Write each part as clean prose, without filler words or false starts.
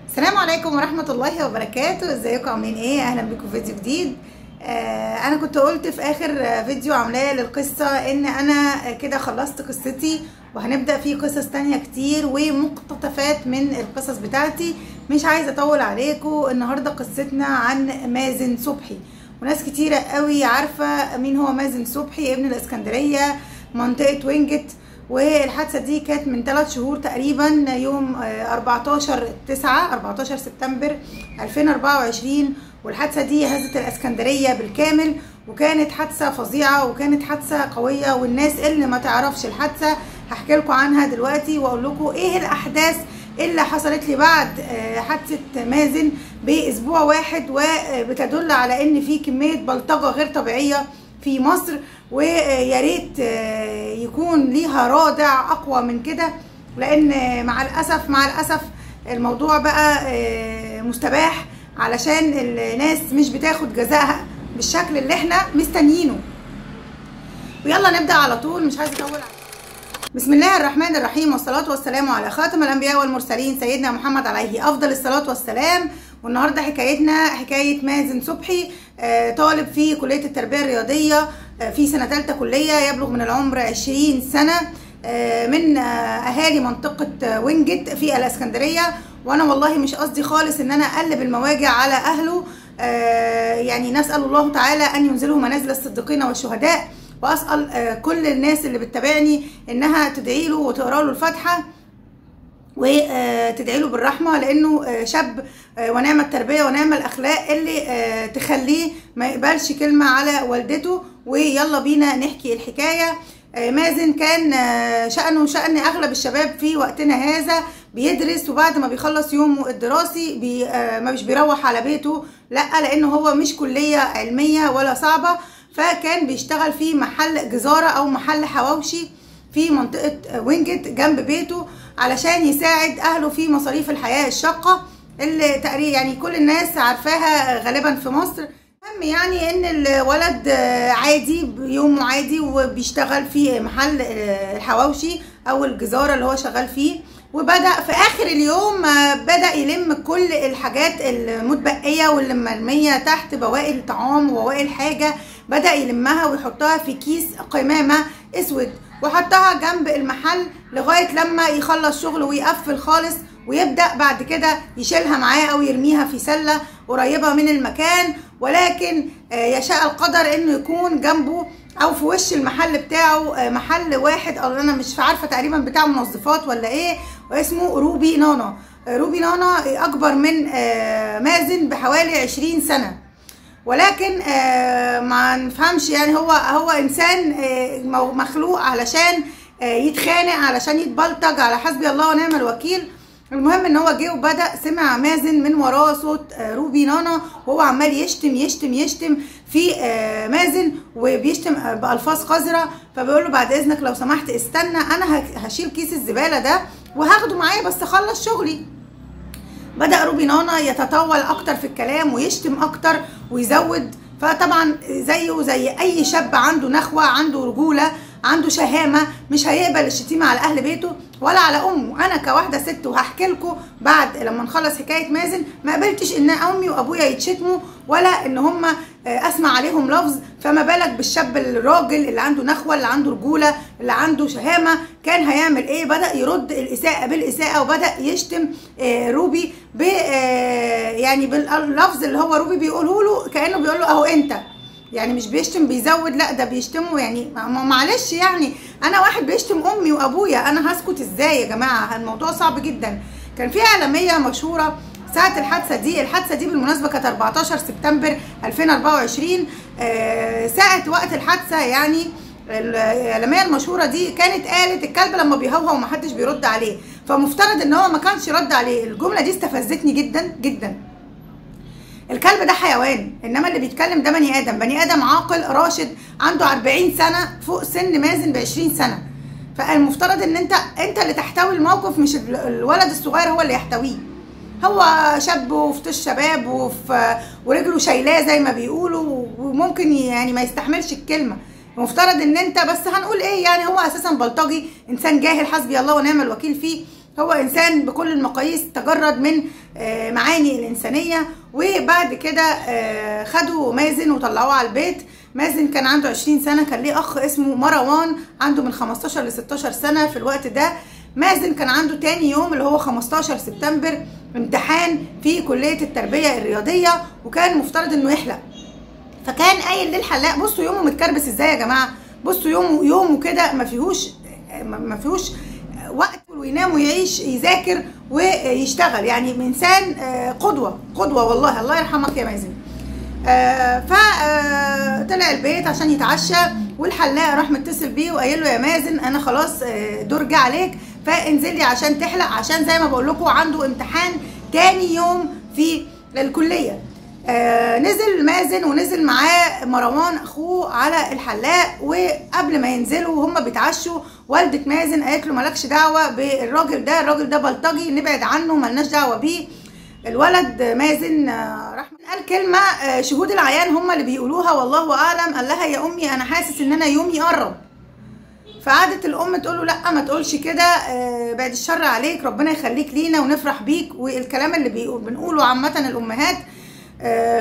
السلام عليكم ورحمة الله وبركاته. ازيكم عاملين ايه؟ اهلا بكم في فيديو جديد. انا كنت قلت في اخر فيديو عاملاه للقصة ان انا كده خلصت قصتي وهنبدأ في قصص تانية كتير ومقتطفات من القصص بتاعتي. مش عايزة اطول عليكم. النهاردة قصتنا عن مازن صبحي، وناس كتيرة قوي عارفة مين هو مازن صبحي، ابن الاسكندرية منطقة وينجت. والحادثة دي كانت من 3 شهور تقريبا، يوم 14/9 14 سبتمبر 2024. والحادثة دي هزت الاسكندرية بالكامل، وكانت حادثة فظيعة وكانت حادثة قوية. والناس اللي ما تعرفش الحادثة هحكي لكم عنها دلوقتي واقول لكم ايه الاحداث اللي حصلت لي بعد حادثة مازن باسبوع واحد، وبتدل على ان في كمية بلطجة غير طبيعية في مصر، ويا ريت يكون ليها رادع اقوى من كده، لان مع الاسف مع الاسف الموضوع بقى مستباح علشان الناس مش بتاخد جزاها بالشكل اللي احنا مستنيينه. ويلا نبدأ على طول، مش عايزه اطول. بسم الله الرحمن الرحيم، والصلاة والسلام على خاتم الأنبياء والمرسلين سيدنا محمد عليه أفضل الصلاة والسلام. والنهاردة حكايتنا حكاية مازن صبحي، طالب في كلية التربية الرياضية في سنة ثالثة كلية، يبلغ من العمر 20 سنة، من أهالي منطقة وينجت في الإسكندرية. وأنا والله مش قصدي خالص إن أنا أقلب المواجع على أهله، يعني نسأل الله تعالى أن ينزله منازل الصديقين والشهداء، واسال كل الناس اللي بتتابعني انها تدعي له وتقرا له الفاتحة وتدعي له بالرحمة، لانه شاب ونعم التربية ونعم الاخلاق اللي تخليه ما يقبلش كلمة على والدته. ويلا بينا نحكي الحكاية. مازن كان شأنه شأن اغلب الشباب في وقتنا هذا، بيدرس وبعد ما بيخلص يومه الدراسي ما مش بيروح على بيته، لا، لانه هو مش كليه علمية ولا صعبة، فكان بيشتغل في محل جزارة او محل حواوشي في منطقة وينجت جنب بيته، علشان يساعد اهله في مصاريف الحياة الشاقة اللي تقريبا يعني كل الناس عارفاها غالبا في مصر. المهم يعني ان الولد عادي، يومه عادي، وبيشتغل في محل الحواوشي او الجزارة اللي هو شغال فيه. وبدأ في اخر اليوم بدأ يلم كل الحاجات المتبقية واللي مرمية تحت، بواقي الطعام وبواقي الحاجة، بدأ يلمها ويحطها في كيس قمامة اسود وحطها جنب المحل لغاية لما يخلص شغله ويقفل خالص، ويبدأ بعد كده يشيلها معاه او يرميها في سلة قريبة من المكان. ولكن يشاء القدر انه يكون جنبه او في وش المحل بتاعه محل واحد، او انا مش عارفة تقريبا بتاع منظفات ولا ايه، واسمه روبي نانا. روبي نانا اكبر من مازن بحوالي 20 سنة، ولكن ما نفهمش يعني هو انسان مخلوق علشان يتخانق، علشان يتبلطج، على حسبي الله ونعم الوكيل. المهم ان هو جه وبدا سمع مازن من وراه صوت روبي نانا، وهو عمال يشتم يشتم يشتم في مازن وبيشتم بالفاظ قذرة. فبيقول له بعد اذنك لو سمحت استنى، انا هشيل كيس الزبالة ده وهاخده معايا بس اخلص شغلي. بدأ روبي نانا يتطاول اكتر في الكلام ويشتم اكتر ويزود. فطبعا زيه زي اي شاب عنده نخوه، عنده رجوله، عنده شهامه، مش هيقبل الشتيمة على اهل بيته ولا على امه. انا كواحده ست، وهحكي لكم بعد لما نخلص حكاية مازن، ما قبلتش ان امي وابويا يتشتموا ولا ان هم اسمع عليهم لفظ، فما بالك بالشاب الراجل اللي عنده نخوه، اللي عنده رجوله، اللي عنده شهامه، كان هيعمل ايه؟ بدا يرد الاساءة بالاساءة، وبدا يشتم روبي ب يعني باللفظ اللي هو روبي بيقوله له، كانه بيقول له اهو انت، يعني مش بيشتم بيزود، لا ده بيشتمه. يعني معلش، يعني انا واحد بيشتم امي وابويا، انا هسكت ازاي يا جماعة؟ الموضوع صعب جدا. كان في اعلامية مشهورة ساعة الحادثة دي، الحادثة دي بالمناسبة كانت 14 سبتمبر 2024، ساعة وقت الحادثة يعني الاعلامية المشهورة دي كانت قالت الكلب لما بيهوهو ومحدش بيرد عليه، فمفترض ان هو ما كانش رد عليه. الجملة دي استفزتني جدا جدا. الكلب ده حيوان، انما اللي بيتكلم ده بني ادم، بني ادم عاقل راشد عنده 40 سنة، فوق سن مازن ب 20 سنة. فالمفترض ان انت اللي تحتوي الموقف، مش الولد الصغير هو اللي يحتويه. هو شاب وفي الشباب ورجله شايلاه زي ما بيقولوا، وممكن يعني ما يستحملش الكلمة. المفترض ان انت بس هنقول ايه يعني، هو اساسا بلطجي، انسان جاهل، حسبي الله ونعم الوكيل فيه. هو انسان بكل المقاييس تجرد من معاني الانسانية. وبعد كده خدوا مازن وطلعوه على البيت. مازن كان عنده 20 سنة، كان ليه اخ اسمه مروان عنده من 15 ل 16 سنة في الوقت ده. مازن كان عنده تاني يوم اللي هو 15 سبتمبر امتحان في كليه التربية الرياضية، وكان مفترض انه يحلق. فكان قايل للحلاق، بصوا يومه متكربس ازاي يا جماعة، بصوا يومه كده ما فيهوش وقت، وينام ويعيش يذاكر ويشتغل، يعني انسان قدوة قدوة والله، الله يرحمك يا مازن. فطلع البيت عشان يتعشى، والحلاق راح متصل بيه وقايل له يا مازن انا خلاص دور جه عليك، فانزل لي عشان تحلق، عشان زي ما بقول لكم عنده امتحان تاني يوم في الكلية. نزل مازن ونزل معاه مروان اخوه على الحلاق، وقبل ما ينزلوا وهم بيتعشوا والده مازن قالت له مالكش دعوه بالراجل ده، الراجل ده بلطجي نبعد عنه مالناش دعوه بيه. الولد مازن راح قال كلمة شهود العيان هم اللي بيقولوها والله اعلم، قال لها يا امي انا حاسس ان انا يومي قرب. فقعدت الام تقول له لا ما تقولش كده، بعد الشر عليك، ربنا يخليك لينا ونفرح بيك، والكلام اللي بنقوله عامة الامهات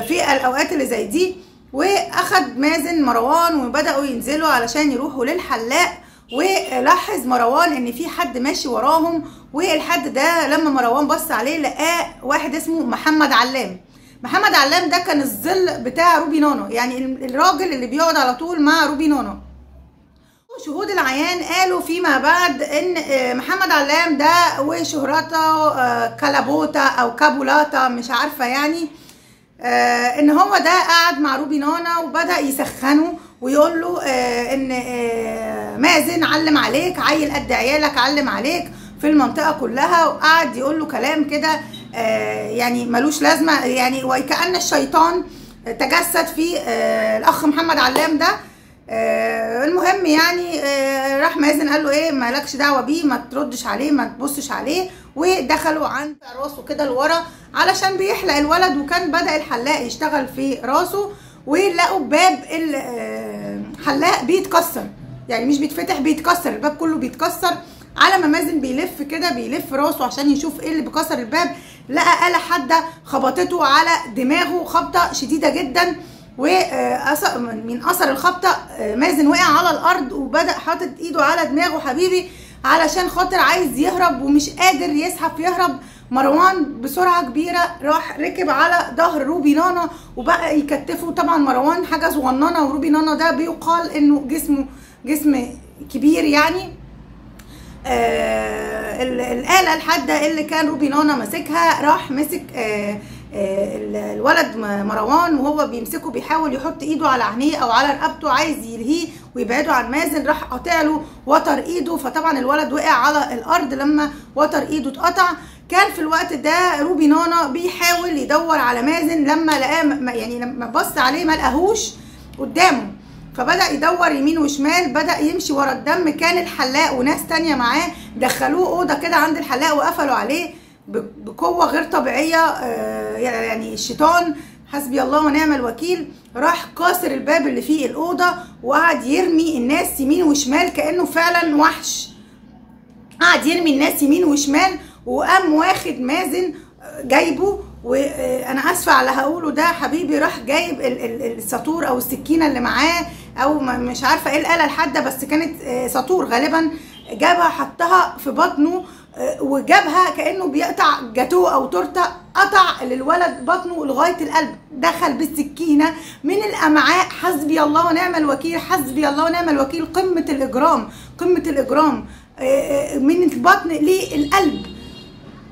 في الاوقات اللي زي دي. واخد مازن مروان وبداوا ينزلوا علشان يروحوا للحلاق، ولاحظ مروان ان في حد ماشي وراهم، والحد ده لما مروان بص عليه لقاه واحد اسمه محمد علام. محمد علام ده كان الظل بتاع روبي نانو، يعني الراجل اللي بيقعد على طول مع روبي نانو. شهود العيان قالوا فيما بعد ان محمد علام ده وشهرته كلابوتا او كابولاتا مش عارفه يعني، ان هو ده قعد مع روبي نانا وبدأ يسخنه ويقول له ان مازن علم عليك، عيل قد عيالك علم عليك في المنطقة كلها، وقعد يقول له كلام كده يعني ملوش لازمه، يعني وكأن الشيطان تجسد في الاخ محمد علام ده. المهم يعني راح مازن قال له ايه مالكش دعوه بيه، ما تردش عليه، ما تبصش عليه، ودخلوا عند راسه كده لورا علشان بيحلق الولد، وكان بدأ الحلاق يشتغل في راسه، ولقوا باب الحلاق بيتكسر، يعني مش بيتفتح بيتكسر، الباب كله بيتكسر. على ما مازن بيلف كده بيلف راسه عشان يشوف ايه اللي بيكسر الباب، لقى آلة حادة خبطته على دماغه خبطة شديدة جدا، ومن اثر الخبطة مازن وقع على الارض وبدأ حاطط ايده على دماغه حبيبي علشان خاطر عايز يهرب ومش قادر يسحب يهرب. مروان بسرعة كبيرة راح ركب على ظهر روبي نانا وبقى يكتفه. طبعا مروان حاجة صغننه، وروبي نانا ده بيقال انه جسمه جسم كبير يعني. الآلة الحادة اللي كان روبي نانا ماسكها راح مسك الولد مروان وهو بيمسكه بيحاول يحط ايده على عينيه او على رقبته عايز يلهيه ويبعده عن مازن، راح قاطع له وتر ايده، فطبعا الولد وقع على الارض لما وتر ايده اتقطع. كان في الوقت ده روبي نانا بيحاول يدور على مازن، لما لقاه يعني لما بص عليه ما لقاهوش قدامه، فبدأ يدور يمين وشمال، بدأ يمشي ورا الدم. كان الحلاق وناس تانية معاه دخلوه اوضة كده عند الحلاق وقفلوا عليه بقوة غير طبيعية، يعني الشيطان حسبي الله ونعم الوكيل راح كاسر الباب اللي فيه الاوضة وقعد يرمي الناس يمين وشمال كانه فعلا وحش، قعد يرمي الناس يمين وشمال، وقام واخد مازن جايبه، وانا اسفه على هقوله ده حبيبي، راح جايب الساطور او السكينة اللي معاه او مش عارفه ايه الاله الحادة، بس كانت ساطور غالبا، جابها حطها في بطنه وجابها كانه بيقطع جاتوه او تورته، قطع للولد بطنه لغاية القلب، دخل بالسكينة من الامعاء. حسبي الله ونعم الوكيل، حسبي الله ونعم الوكيل، قمة الاجرام، قمة الاجرام، من البطن للقلب،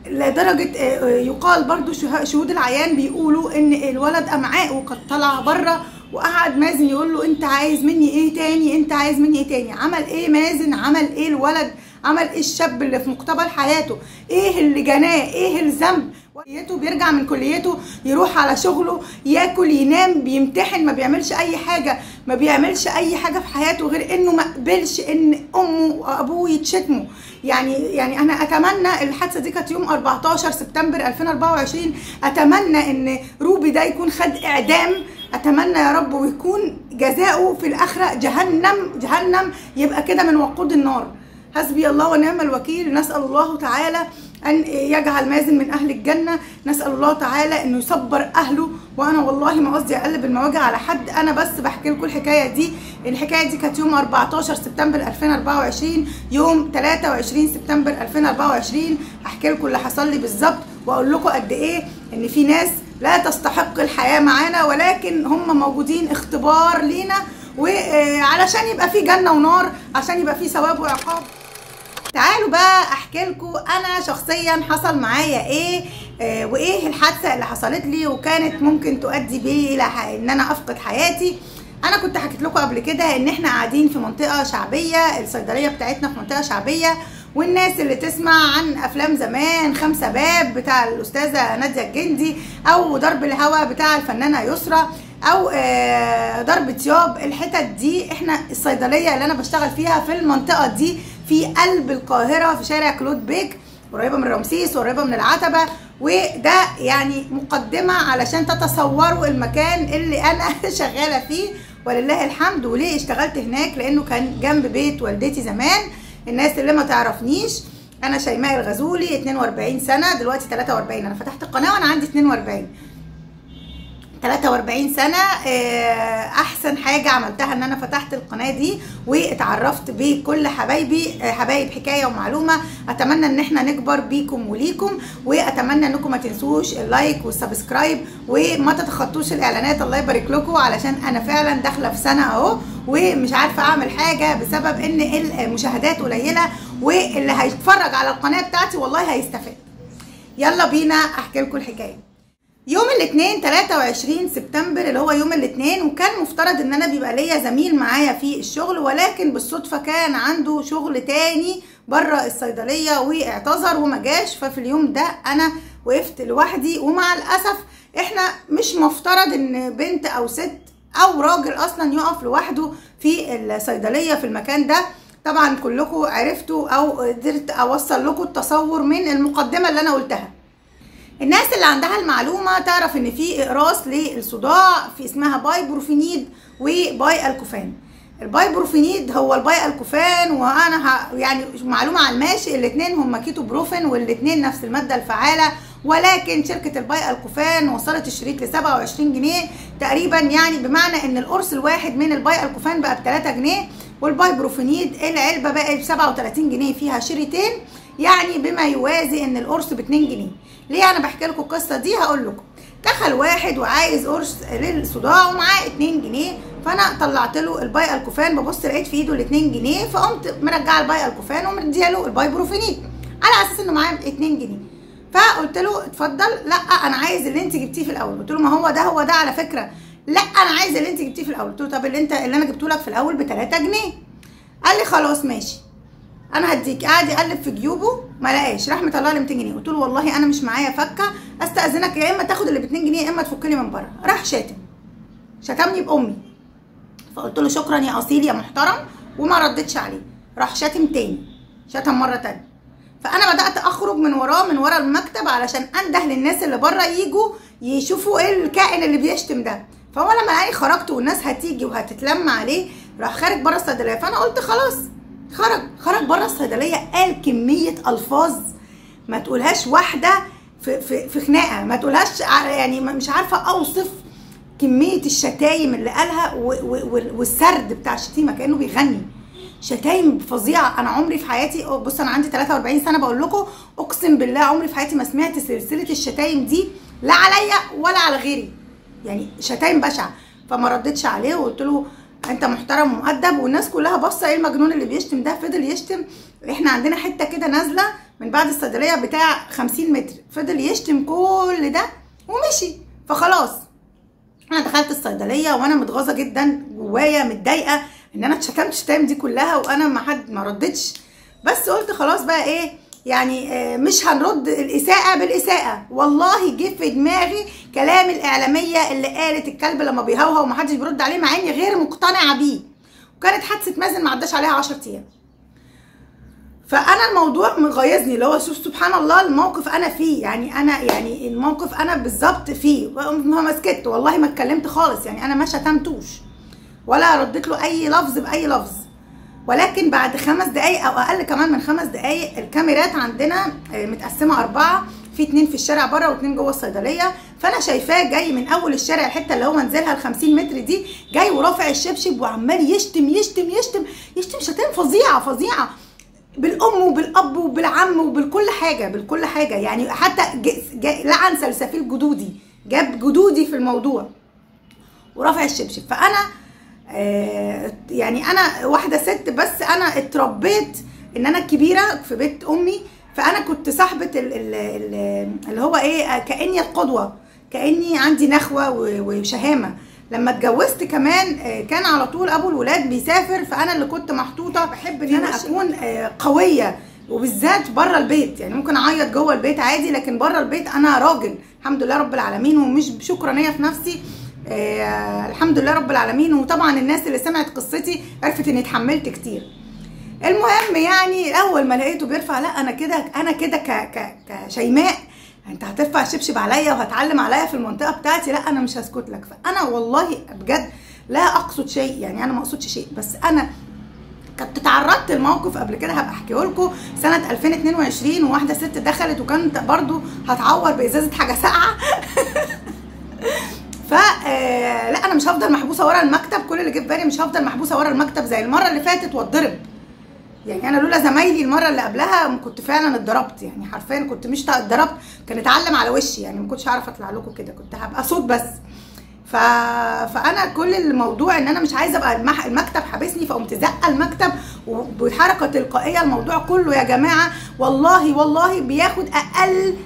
لدرجة يقال برضو شهود العيان بيقولوا ان الولد امعاءه قد طلع بره. وقعد مازن يقول له انت عايز مني ايه تاني، انت عايز مني ايه تاني؟ عمل ايه مازن؟ عمل ايه الولد؟ عمل ايه الشاب اللي في مقتبل حياته؟ ايه اللي جناه؟ ايه الذنب؟ بيرجع من كليته يروح على شغله، ياكل، ينام، بيمتحن، ما بيعملش اي حاجة، ما بيعملش اي حاجة في حياته غير انه ما قبلش ان امه وابوه يتشتموا. يعني انا اتمنى، الحادثة دي كانت يوم 14 سبتمبر 2024، اتمنى ان روبي ده يكون خد اعدام، اتمنى يا رب، ويكون جزاؤه في الاخرة جهنم، جهنم، يبقى كده من وقود النار. حسبي الله ونعم الوكيل. نسال الله تعالى ان يجعل مازن من اهل الجنة، نسال الله تعالى انه يصبر اهله. وانا والله ما قصدي اقلب المواجع على حد، انا بس بحكي لكم الحكاية دي. الحكاية دي كانت يوم 14 سبتمبر 2024، يوم 23 سبتمبر 2024 هحكي لكم اللي حصل لي بالظبط، واقول لكم قد ايه ان في ناس لا تستحق الحياة معانا، ولكن هم موجودين اختبار لينا، وعلشان يبقى في جنة ونار، عشان يبقى في ثواب وعقاب. تعالوا بقى احكي لكم انا شخصيا حصل معايا ايه، وايه الحادثة اللي حصلت لي وكانت ممكن تؤدي بي الى ان انا افقد حياتي. انا كنت حكيت لكم قبل كده ان احنا قاعدين في منطقة شعبية، الصيدلية بتاعتنا في منطقة شعبية، والناس اللي تسمع عن افلام زمان 5 باب بتاع الاستاذة ناديه الجندي، او ضرب الهوا بتاع الفنانة يسرا، او ضرب تياب، الحتت دي احنا الصيدلية اللي انا بشتغل فيها في المنطقة دي في قلب القاهرة، في شارع كلود بيك، قريبه من رمسيس وقريبه من العتبة. وده يعني مقدمه علشان تتصوروا المكان اللي انا شغالة فيه ولله الحمد. وليه اشتغلت هناك؟ لانه كان جنب بيت والدتي زمان. الناس اللي ما تعرفنيش، انا شيماء الغزولي، 42 سنة، دلوقتي 43، انا فتحت القناة وانا عندي 42 43 سنة. احسن حاجة عملتها ان انا فتحت القناة دي واتعرفت بكل حبايبي، حبايب حكاية ومعلومه. اتمنى ان احنا نكبر بيكم وليكم، واتمنى انكم ما تنسوش ال like وال subscribe وما تتخطوش الاعلانات، الله يبارك لكم، علشان انا فعلا داخله في سنة اهو ومش عارفه اعمل حاجة بسبب ان المشاهدات قليله، واللي هيتفرج على القناة بتاعتي والله هيستفاد. يلا بينا احكي لكم الحكاية. يوم الاثنين 23 سبتمبر اللي هو يوم الاثنين، وكان مفترض ان انا بيبقى ليا زميل معايا في الشغل، ولكن بالصدفة كان عنده شغل تاني بره الصيدلية واعتذر وما جاش. ففي اليوم ده انا وقفت لوحدي، ومع الاسف احنا مش مفترض ان بنت او ست او راجل اصلا يقف لوحده في الصيدلية في المكان ده. طبعا كلكم عرفتوا او قدرت اوصل لكم التصور من المقدمة اللي انا قلتها. الناس اللي عندها المعلومة تعرف ان في اقراص للصداع في اسمها باي بروفينيد وباي الكوفان. الباي بروفينيد هو الباي الكوفان، وانا يعني معلومة على الماشي، الاثنين هم كيتو بروفين والاثنين نفس المادة الفعالة، ولكن شركة الباي الكوفان وصلت الشريط ل 27 جنيه تقريبا، يعني بمعنى ان القرص الواحد من الباي الكوفان بقى ب 3 جنيه، والباي بروفينيد العلبة بقى ب 37 جنيه فيها شريطين، يعني بما يوازي ان القرص ب 2 جنيه. ليه انا بحكي لكم القصة دي؟ هقول لكم. دخل واحد وعايز قرص للصداع ومعاه 2 جنيه، فانا طلعت له الباي الكوفان، ببص لقيت في ايده ال 2 جنيه، فقمت مرجعه الباي الكوفان ومديها له الباي بروفينيد على اساس انه معاه 2 جنيه. فقلت له اتفضل. لا انا عايز اللي انت جبتيه في الاول. قلت له ما هو ده هو ده على فكرة. لا انا عايز اللي انت جبتيه في الاول. قلت له طب اللي انا جبته لك في الاول ب 3 جنيه. قال لي خلاص ماشي انا هديك. قعد يقلب في جيوبه ما لقاش، راح مطلع لي 200 جنيه. قلت له والله انا مش معايا فكه، استاذنك يا اما تاخد اللي ب 2 جنيه يا اما تفك لي من بره. راح شتمني بامي، فقلت له شكرا يا اصيل يا محترم، وما ردتش عليه. راح شتم تاني، شتم مرة تانية. فانا بدات اخرج من وراه، من ورا المكتب، علشان انده للناس اللي بره يجوا يشوفوا ايه الكائن اللي بيشتم ده. فهو لما لقاني خرجت والناس هتيجي وهتتلم عليه، راح خارج بره الصيدلية. فانا قلت خلاص خرج بره الصيدلية، قال كمية الفاظ ما تقولهاش واحدة في في في خناقه، ما تقولهاش، يعني مش عارفه اوصف كمية الشتايم اللي قالها والسرد بتاع الشتيمة كانه بيغني، شتايم فظيعة. انا عمري في حياتي، بص انا عندي 43 سنة بقول لكم، اقسم بالله عمري في حياتي ما سمعت سلسلة الشتايم دي، لا عليا ولا على غيري، يعني شتايم بشعة. فما ردتش عليه وقلت له انت محترم ومؤدب، والناس كلها باصة ايه المجنون اللي بيشتم ده. فضل يشتم. احنا عندنا حتة كده نازله من بعد الصيدلية بتاع 50 متر، فضل يشتم كل ده ومشي. فخلاص انا دخلت الصيدلية وانا متغاظه جدا، جوايا متضايقة ان انا اتشتمت الشتايم دي كلها وانا ما حد ما ردتش، بس قلت خلاص بقى ايه يعني، مش هنرد الاساءة بالاساءة. والله جه في دماغي كلام الاعلامية اللي قالت الكلب لما بيهوهو ومحدش بيرد عليه، مع اني غير مقتنعة بيه، وكانت حادثه مازن ما عداش عليها 10 ايام. فانا الموضوع مغيظني، اللي هو شوف سبحان الله الموقف انا فيه، يعني انا يعني الموقف انا بالظبط فيه. ما سكت والله، ما اتكلمت خالص، يعني انا ما شتمتوش ولا رديت له اي لفظ باي لفظ. ولكن بعد 5 دقايق او اقل كمان من 5 دقايق، الكاميرات عندنا متقسمه 4، في 2 في الشارع بره و2 جوه الصيدلية. فانا شايفاه جاي من اول الشارع، الحتة اللي هو نزلها ال 50 متر دي، جاي ورافع الشبشب وعمال يشتم يشتم يشتم يشتم شتائم فظيعة فظيعة، بالام وبالاب وبالعم وبالكل حاجة، بالكل حاجة يعني. حتى لعن سلسفيل جدودي، جاب جدودي في الموضوع ورافع الشبشب. فانا يعني انا واحدة ست، بس انا اتربيت ان انا الكبيرة في بيت امي، فانا كنت صاحبه اللي هو ايه، كاني القدوة، كاني عندي نخوه وشهامه. لما اتجوزت كمان كان على طول ابو الولاد بيسافر، فانا اللي كنت محطوطة. بحب ان انا اكون قوية، وبالذات بره البيت، يعني ممكن اعيط جوه البيت عادي، لكن بره البيت انا راجل الحمد لله رب العالمين، ومش شكرانيه في نفسي، الحمد لله رب العالمين. وطبعا الناس اللي سمعت قصتي عرفت اني اتحملت كتير. المهم يعني اول ما لقيته بيرفع، لا انا كده، انا كده كشيماء، انت هترفع شبشب عليا وهتعلم عليا في المنطقة بتاعتي، لا انا مش هسكت لك. فانا والله بجد لا اقصد شيء، يعني انا ما اقصدش شيء، بس انا كنت اتعرضت لموقف قبل كده هبقى احكيه لكم سنة 2022، وواحدة ست دخلت وكانت برضو هتعور بازازه حاجة ساقعه. ف لا انا مش هفضل محبوسة ورا المكتب، كل اللي جه في بالي مش هفضل محبوسة ورا المكتب زي المرة اللي فاتت واتضرب. يعني انا لولا زمايلي المرة اللي قبلها كنت فعلا اتضربت، يعني حرفيا كنت مش اتضربت، كان اتعلم على وشي، يعني ما كنتش هعرف اطلع لكم كده، كنت هبقى صوت بس. فانا كل الموضوع ان انا مش عايزه ابقى المكتب حابسني، فقمت زقه المكتب وبحركه تلقائية. الموضوع كله يا جماعة والله والله بياخد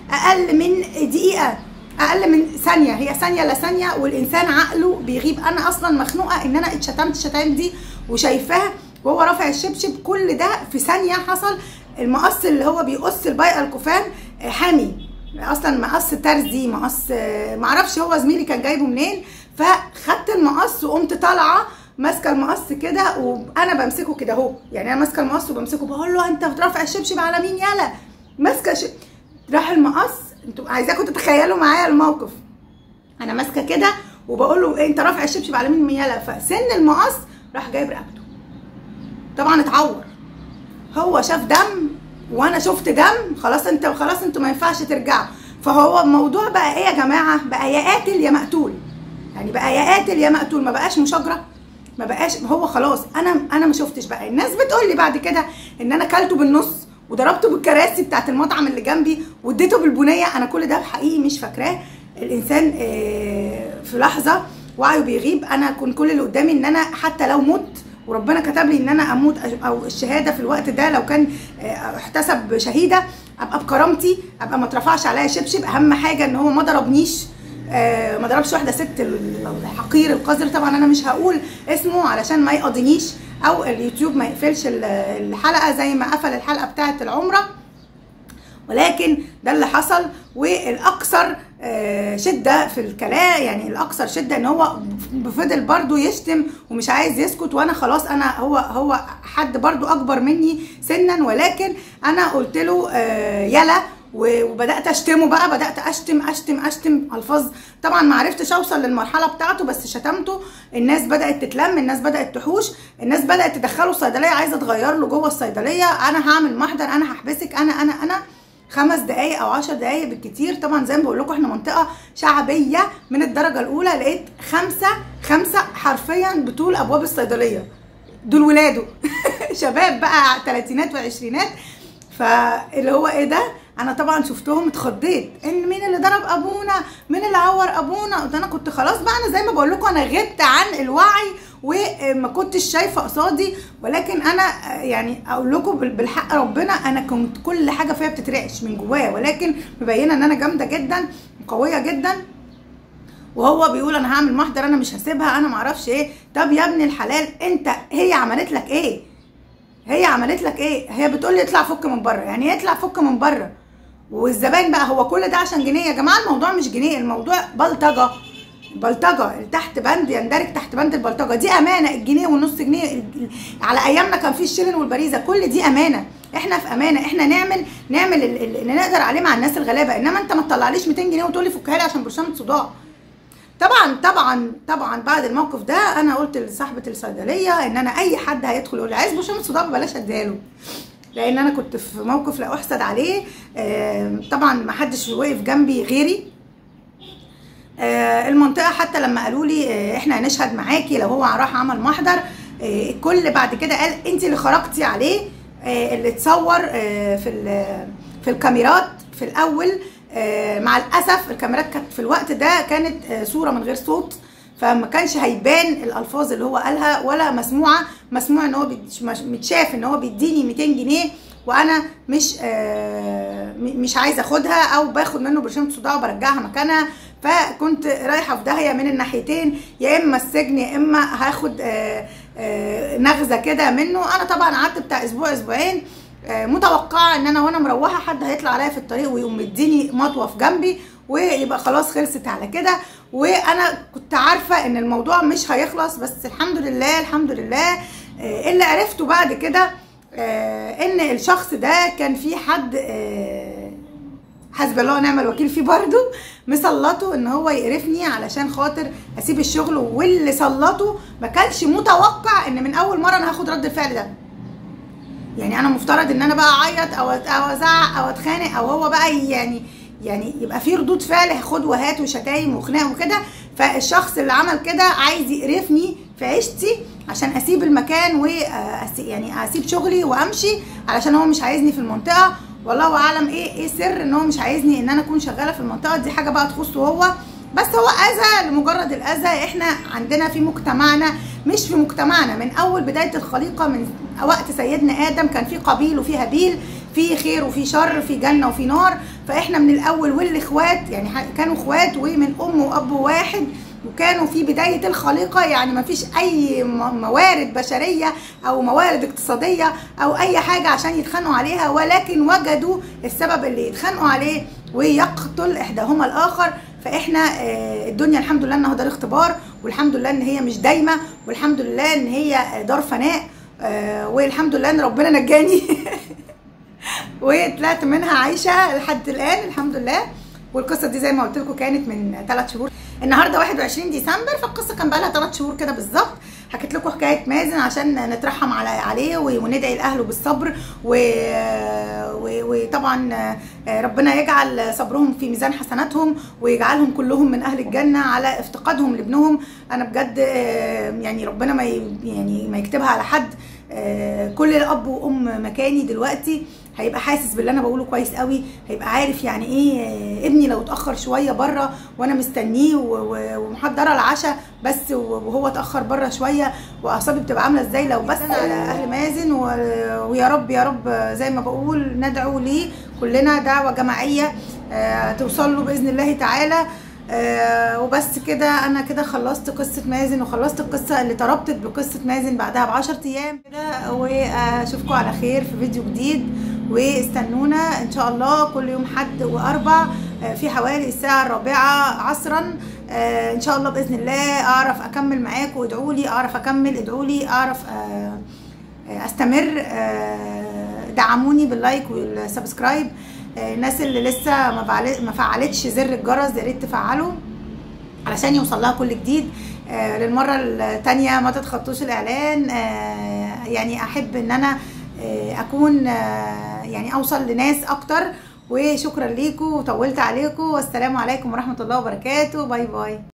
اقل من دقيقة، اقل من ثانية، هي ثانية لا ثانية، والانسان عقله بيغيب. انا اصلا مخنوقه ان انا اتشتمت الشتايم دي وشايفاه وهو رافع الشبشب، كل ده في ثانية حصل. المقص اللي هو بيقص البايقه الكوفان حامي اصلا، مقص ترزي، مقص معرفش هو زميلي كان جايبه منين، فخدت المقص وقمت طالعه ماسكه المقص كده، وانا بمسكه كده اهو، يعني انا ماسكه المقص وبمسكه، بقول له انت رافع الشبشب على مين يالا، ماسكه راح المقص. انتوا عايزاكم تتخيلوا معايا الموقف، انا ماسكه كده وبقول له انت رافع الشبشب على مين يالا، فسن المقص راح جايب رقبته، طبعا اتعور، هو شاف دم وانا شفت دم، خلاص انت خلاص انتوا ما ينفعش ترجعوا. فهو الموضوع بقى ايه يا جماعة، بقى يا قاتل يا مقتول، يعني بقى يا قاتل يا مقتول، ما بقاش مشاجره، ما بقاش هو خلاص. انا ما شفتش بقى، الناس بتقول لي بعد كده ان انا كلته بالنص وضربته بالكراسي بتاعت المطعم اللي جنبي واديته بالبنيه، انا كل ده حقيقي مش فاكراه. الانسان في لحظة وعيه بيغيب. انا كنت كل اللي قدامي ان انا حتى لو مت وربنا كتب لي ان انا اموت او الشهادة في الوقت ده، لو كان احتسب شهيده ابقى بكرامتي، ابقى ما اترفعش عليا شبشب. اهم حاجة ان هو ما ضربنيش، ما ضربش واحدة ست الحقير القذر. طبعا انا مش هقول اسمه علشان ما يقاضينيش او اليوتيوب ما يقفلش الحلقة زي ما قفل الحلقة بتاعه العمرة، ولكن ده اللي حصل. والاكثر شده في الكلام، يعني الاكثر شده ان هو فضل برضو يشتم ومش عايز يسكت، وانا خلاص انا هو حد برضو اكبر مني سنا، ولكن انا قلت له يلا، وبدات اشتمه بقى، بدات اشتم اشتم اشتم الفاظ، طبعا ما عرفتش اوصل للمرحلة بتاعته، بس شتمته. الناس بدات تتلم، الناس بدات تحوش، الناس بدات تدخله الصيدلية، عايزه تغير له جوه الصيدلية، انا هعمل محضر، انا هحبسك، انا انا انا 5 دقايق او 10 دقايق بالكتير. طبعا زي ما بقول لكم احنا منطقة شعبية من الدرجة الاولى، لقيت خمسة حرفيا بطول ابواب الصيدلية، دول ولاده شباب بقى تلاتينات وعشرينات. فاللي هو ايه ده، انا طبعا شفتهم اتخضيت، ان مين اللي ضرب ابونا، مين اللي عور ابونا، ده انا كنت خلاص بقى، انا زي ما بقول لكم انا غبت عن الوعي وما كنتش شايفه قصادي، ولكن انا يعني اقول لكم بالحق ربنا انا كنت كل حاجة فيا بتترعش من جوايا، ولكن مبينة ان انا جامدة جدا وقويه جدا. وهو بيقول انا هعمل محضر، انا مش هسيبها، انا معرفش ايه. طب يا ابن الحلال انت هي عملت لك ايه؟ هي عملت لك ايه؟ هي بتقول لي اطلع فك من بره، يعني ايه اطلع فك من بره؟ والزباين بقى، هو كل ده عشان جنيه؟ يا جماعة الموضوع مش جنيه، الموضوع بلطجه، بلطجه تحت بند يندرج تحت بند البلطجه دي امانه. الجنيه والنص جنيه على ايامنا كان في الشيلن والبريزه، كل دي امانه، احنا في امانه، احنا نعمل اللي نقدر عليه مع الناس الغلابة، انما انت ما تطلعليش 200 جنيه وتقول لي فكها لي عشان برشامه صداع. طبعا طبعا طبعا بعد الموقف ده انا قلت لصاحبه الصيدلية ان انا اي حد هيدخل يقول لي عايز برشام صداع بلاش اديها له، لان انا كنت في موقف لا احسد عليه. طبعا ما حدش وقف جنبي غيري. المنطقة حتى لما قالوا لي احنا هنشهد معاكي لو هو راح عمل محضر، الكل بعد كده قال انت اللي خرجتي عليه، اللي اتصور في الكاميرات في الاول. مع الاسف الكاميرات كانت في الوقت ده كانت صوره من غير صوت، فما كانش هيبان الالفاظ اللي هو قالها ولا مسموعة. مسموع ان هو متشاف ان هو بيديني 200 جنيه وانا مش عايزه اخدها، او باخد منه برشام صداع وبرجعها مكانها. فكنت رايحة في داهية من الناحيتين، يا اما السجن يا اما هاخد نغزه كده منه. انا طبعا قعدت بتاع اسبوع اسبوعين متوقعه ان انا وانا مروحة حد هيطلع عليا في الطريق ويقوم مديني مطوه في جنبي ويبقى خلاص خلصت على كده، وانا كنت عارفه ان الموضوع مش هيخلص. بس الحمد لله الحمد لله اللي عرفته بعد كده ان الشخص ده كان في حد حسب الله ونعم الوكيل فيه برضو مسلطه ان هو يقرفني علشان خاطر اسيب الشغل، واللي سلطة ما كانش متوقع ان من اول مرة انا هاخد رد الفعل ده. يعني انا مفترض ان انا بقى اعيط او ازعق او اتخانق، او هو بقى يعني يبقى في ردود فعل خد وهات وشتايم وخناق وكده. فالشخص اللي عمل كده عايز يقرفني في عيشتي عشان اسيب المكان و يعني اسيب شغلي وامشي، علشان هو مش عايزني في المنطقة. والله اعلم ايه سر ان هو مش عايزني ان انا اكون شغالة في المنطقة دي، حاجة بقى تخصه هو. بس هو اذى لمجرد الاذى. احنا عندنا في مجتمعنا، مش في مجتمعنا، من اول بداية الخليقة من وقت سيدنا ادم كان في قابيل وفي هابيل، في خير وفي شر، في جنة وفي نار. فاحنا من الاول والاخوات يعني كانوا اخوات ومن ام واب واحد، وكانوا في بداية الخليقة، يعني ما فيش اي موارد بشرية او موارد اقتصادية او اي حاجة عشان يتخانقوا عليها، ولكن وجدوا السبب اللي يتخانقوا عليه ويقتل احداهما الاخر. فاحنا الدنيا الحمد لله انها دار اختبار، والحمد لله ان هي مش دايمه، والحمد لله ان هي دار فناء، والحمد لله ان ربنا نجاني وطلعت منها عايشه لحد الان الحمد لله. والقصه دي زي ما قلت لكم كانت من 3 شهور، النهارده 21 ديسمبر، فالقصة كان بقى لها 3 شهور كده بالظبط. حكيت لكم حكاية مازن عشان نترحم عليه وندعي لاهله بالصبر، وطبعا ربنا يجعل صبرهم في ميزان حسناتهم ويجعلهم كلهم من اهل الجنة على افتقادهم لابنهم. انا بجد يعني ربنا ما يعني ما يكتبها على حد. كل اب وام مكاني دلوقتي هيبقى حاسس باللي انا بقوله كويس قوي، هيبقى عارف يعني ايه ابني لو اتاخر شوية بره وانا مستنيه ومحضره العشاء بس وهو اتاخر بره شوية، واعصابي بتبقى عامله ازاي لو بس على اهل مازن. ويا رب يا رب زي ما بقول ندعو ليه كلنا دعوه جماعية توصل له باذن الله تعالى. وبس كده، انا كده خلصت قصة مازن وخلصت القصة اللي تربطت بقصة مازن بعدها ب10 ايام كده. واشوفكم على خير في فيديو جديد، واستنونا ان شاء الله كل يوم حد واربع في حوالي الساعة 4 عصرا ان شاء الله باذن الله اعرف اكمل معاكم. وادعوا لي اعرف اكمل، ادعوا لي اعرف استمر. دعموني بال like وال subscribe. الناس اللي لسه ما فعلتش زر الجرس يا ريت تفعله علشان يوصل لها كل جديد. للمرة الثانية ما تتخطوش الاعلان. يعني احب ان انا اكون يعني اوصل لناس اكتر. وشكرا ليكم وطولت عليكم، والسلام عليكم ورحمة الله وبركاته. bye bye.